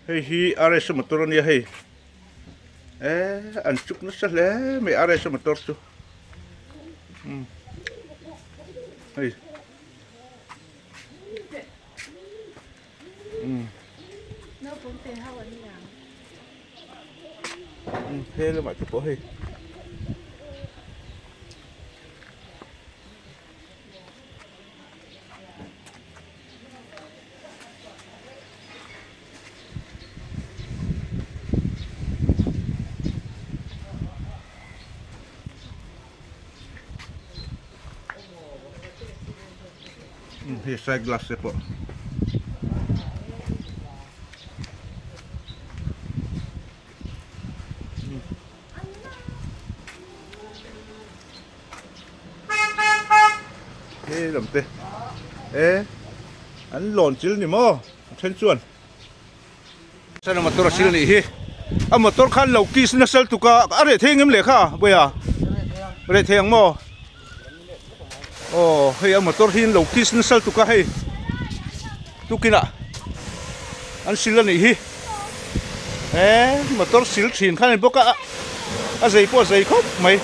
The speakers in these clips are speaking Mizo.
Hei hi RS motor ania hei eh an chuk nasa hle mai RS motor chu umm hei umm he lamah te pawh hei. Hei side glass te pawh He lam te e an lawn chil ni maw a then chuan chuan a motor a sil nih hi a motor khan lo kiss nasa lutuk a a reh thei ngem leh kha vawiha reh thei ang maw aw hei a motor hi an lo kiss nasa lutuk a hei tukinah an sil a nih hi he motor sil thin kha a ni bawk a a zei pawh a zei khawp mai.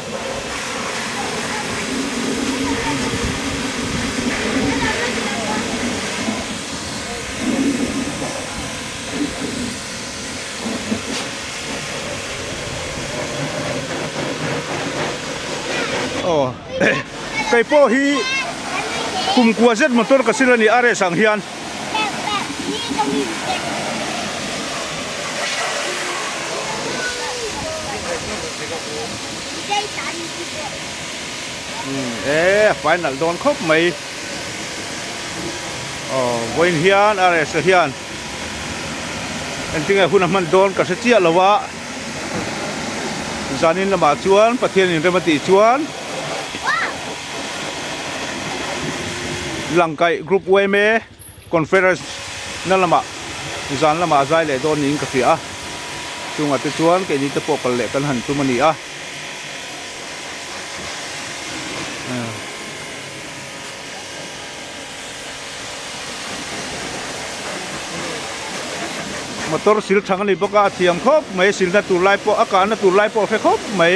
Aw kei pawh hi kum kua zet motor ka sil a ni a reh sang hian. E a final dawn khawp mai aw vawiin hian a rest hian engtinge hun a hman dawn ka hre chiah lo a zanin lamah chuan Pathian in rem a tih chuan. Langkaih Group yma Conference na lamah zan lamah a zai leh dawn niin ka hria a, chungah te chuan keini te pawh kal leh kan han tum a ni a. Motor sil thang a ni bawk a, a thiam khawp mai, silna tur lai pawh a kahna tur lai pawh a hre khawp mai.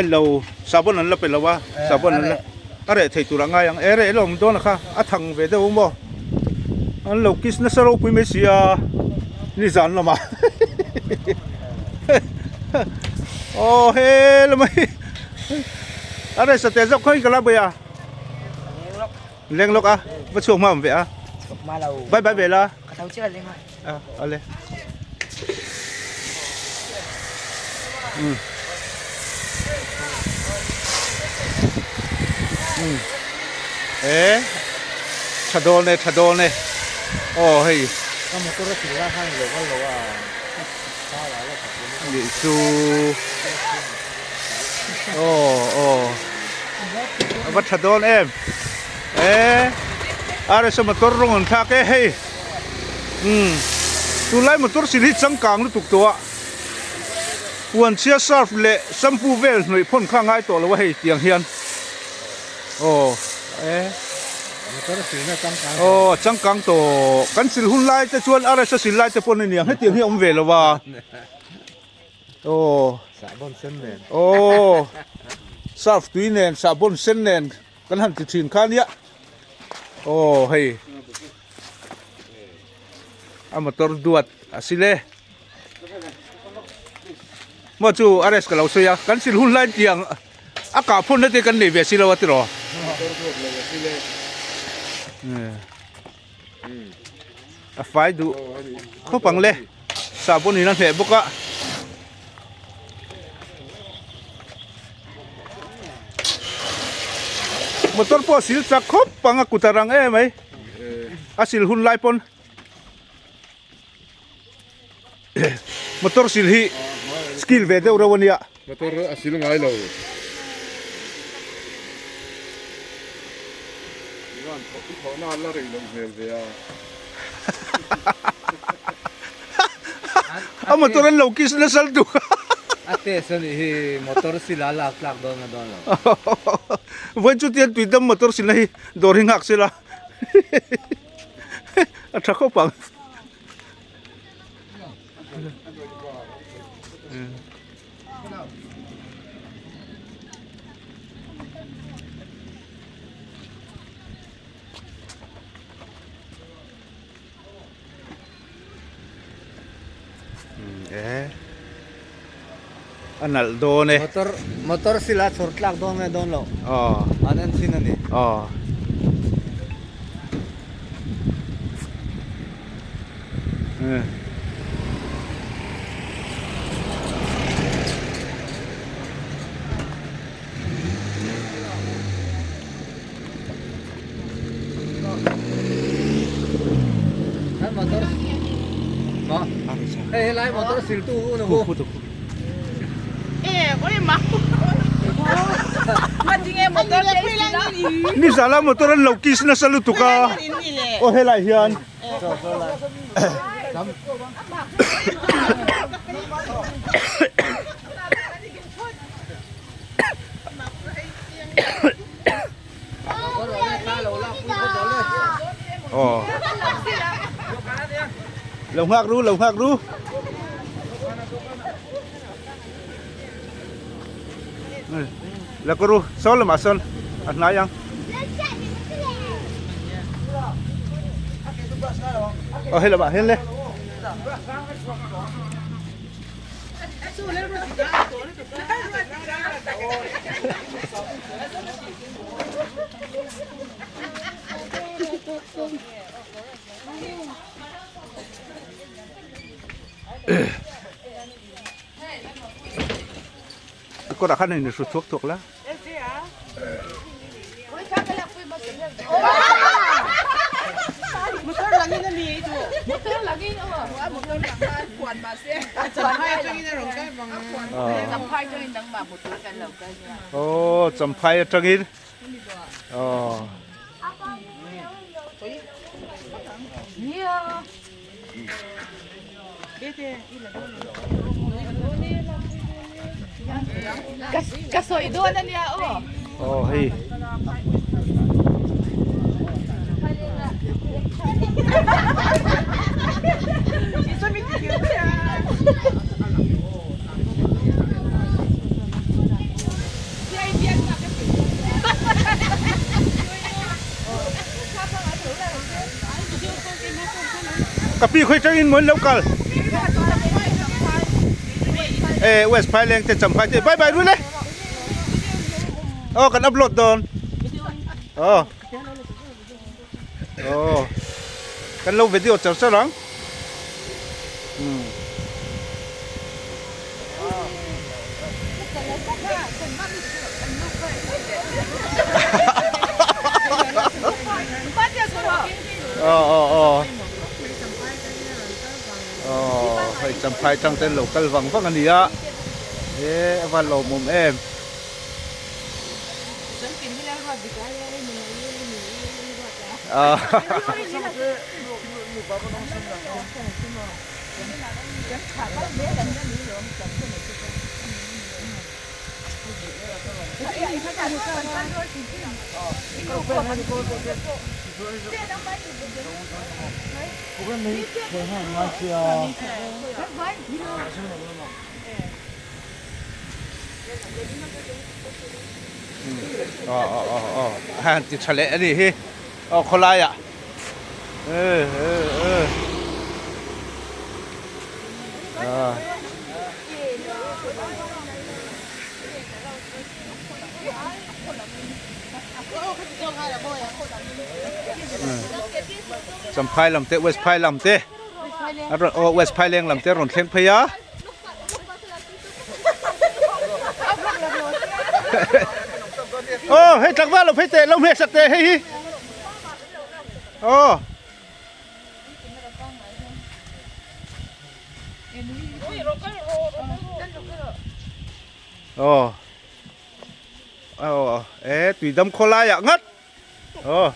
Lo sabon an la pe lo a sabon an la a reh thei tur a ngai ang e reh lo awm dawn a kha a thang ve deuh maw an lo kiss nasa ropui mai si a nizan lamah aw he lamah hi a reh sateh zawk khawi ka la bawi a leng lawk a va chhuak hma awm ve a bye bye ve la a ale um e tha dawn e tha dawn e aw hei nih chu aw aw a va tha dawn em e RS motor rawng an thlak e hei umm tunlai motor sil hi changkang lutuk tawh a puanchhia surf leh shampoo vel hnawih phawn kha a ngai tawh lo a hei tiang hian aw e. Motor silna changkang Aw changkang tawh. Kan sil hun lai te chuan RS a sil lai te pawn a niang hetiang hi a awm ve lo a. Aw. Sahbawn sen nen. Aw. Surf tui nen sahbawn sen nen kan han ti thin kha nia. Aw hei. A motor duat a sil e. Maw chu RS ka lo sawi a kan sil hun lai tiang a kah phun na te kan nei ve si lo a tiraw. A fai duh khawp ang le sahbawn in a hneh bawk a. Motor pawh a sil chak khawp ang a kut a rang em mai a sil hun lai pawn. Motor sil hi skill ve deuh reuh a nia. Motor a sil ngai lo. Ivan i thawhna a la rei loh hmel ve a. A motor an lo kiss nasa lutuk. A test a nih hi motor sil a lak tlak dawn a dawn lo. Vawiin chu tian tuidam motor silna hi dawr hi nghak sela. A tha khawp ang. E a nalh dawn e motor motor sila chhawr tlak dawn nge dawn lo aw an en thin a ni aw Nizala motor an lo kiss nasa lutuk a aw helai hian. Aw lo nghak ru lo nghak ru la ko ru saw lamah sawn a hnai ang aw hei lamah hian le. Kawrah khan in hru thuak thuak la. Aw champhai atangin aw. Ka sawi dawn a nia aw. Aw hei. Ka pi khawi tangin maw in lo kal e west phaileng te champhai te bye bye rul e aw kan upload dawn aw aw kan lo video char char ang um Aw aw aw aw hei champhai tang ten lo kal vang vang a ni a e a van lawmawm em. Aw aw aw aw han ti tha leh a nih hi aw khawlaiah e e e ah. Champhai lam te West Phai lam te a rawn aw West Phaileng lam te a rawn thleng phei a. Aw hei tlangval lo phei teh lo hmeh sak teh hei hi aw. Aw aw e tuidam khawlaiah ngat aw.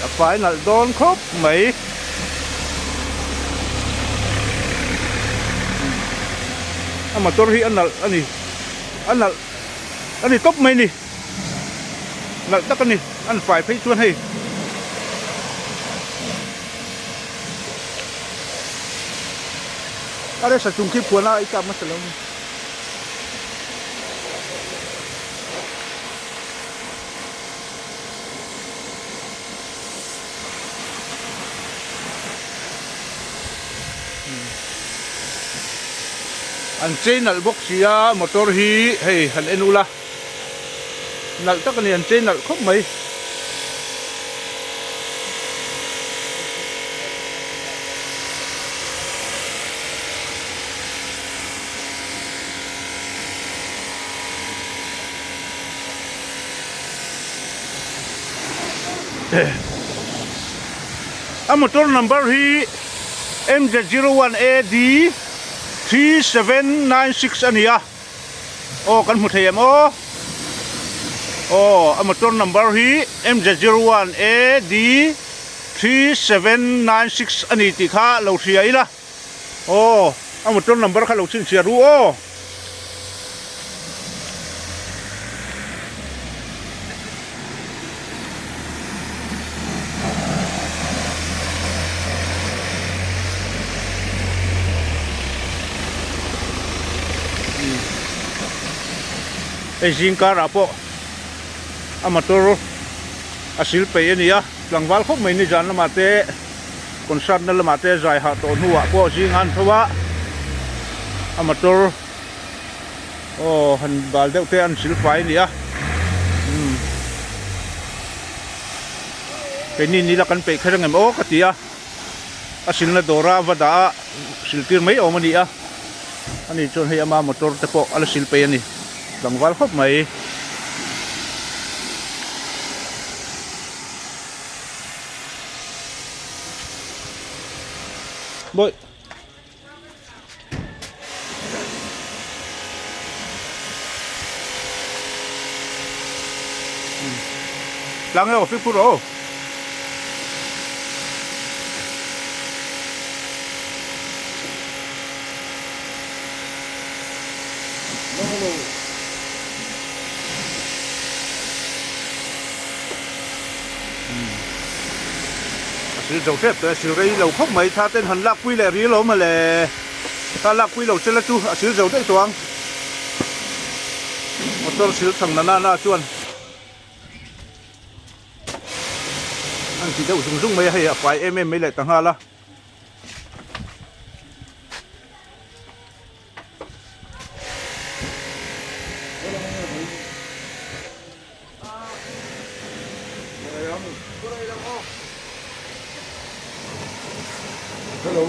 A fai nalh dawn khawp mai. A motor hi a nalh a ni a nalh a ni tawp mai ni. Nalh tak a ni an fai phei chuan hei. A resa chung khi phuan a i kap hmasa lo ni. An chei nalh bawk sia motor hi hei han en ula. Nalh tak a ni an chei nalh khawp mai. A motor number hi MZ01AD 3796 a ni a. Aw kan hmu thei em aw aw a motor number hi MZ01 AD 3796 a ni tih kha lo hria ila aw a motor number kha lo chhinchhiah ru aw. Hei zing karah pawh a motor a sil peih a ni a, tlangval khawp mai nizan lamah te concert na lamah te zai hah tawh hnuah pawh zing a an tho a, a motor aw han bal deuh te an sil fai a ni a umm keini nila kan peih kher angem aw ka ti a. A silna dawra va dah a siltir mai awm a ni a, ani chuan hei ama motor te pawh a la sil peih a ni, tlangval khawp mai. Bawih. Tlang e office phur rawh aw. A sil zo tep tawh e, a sil rei lo khawp mai, thla ten han lakpui leh rih lo mawle, thla lakpui lo chela chu a sil zo daih tawh ang, motor sil thang na nana chuan an ti deuh zung zung mai a, hei a fai em em mai leh ta nghal a. Hello.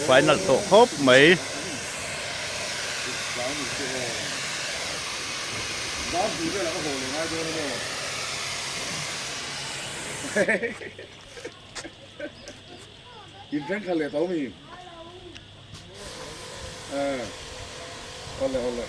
Final tawh khawp mai. In then kha leh tawh mi? Eh. Awle awle.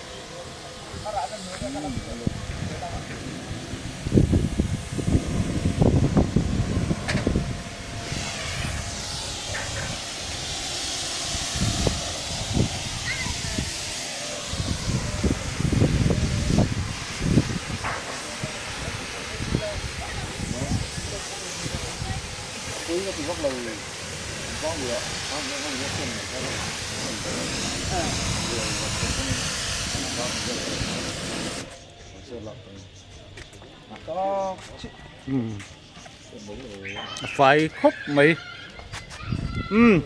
A fai khawp mai umm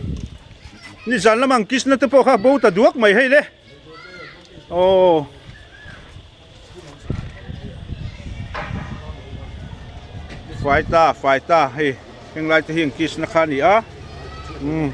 nizan lamah ang kisna te pawh kha bo ta duak mai hei le aw. Fai ta fai ta hei heng lai te hi an kiss na kha a ni a umm.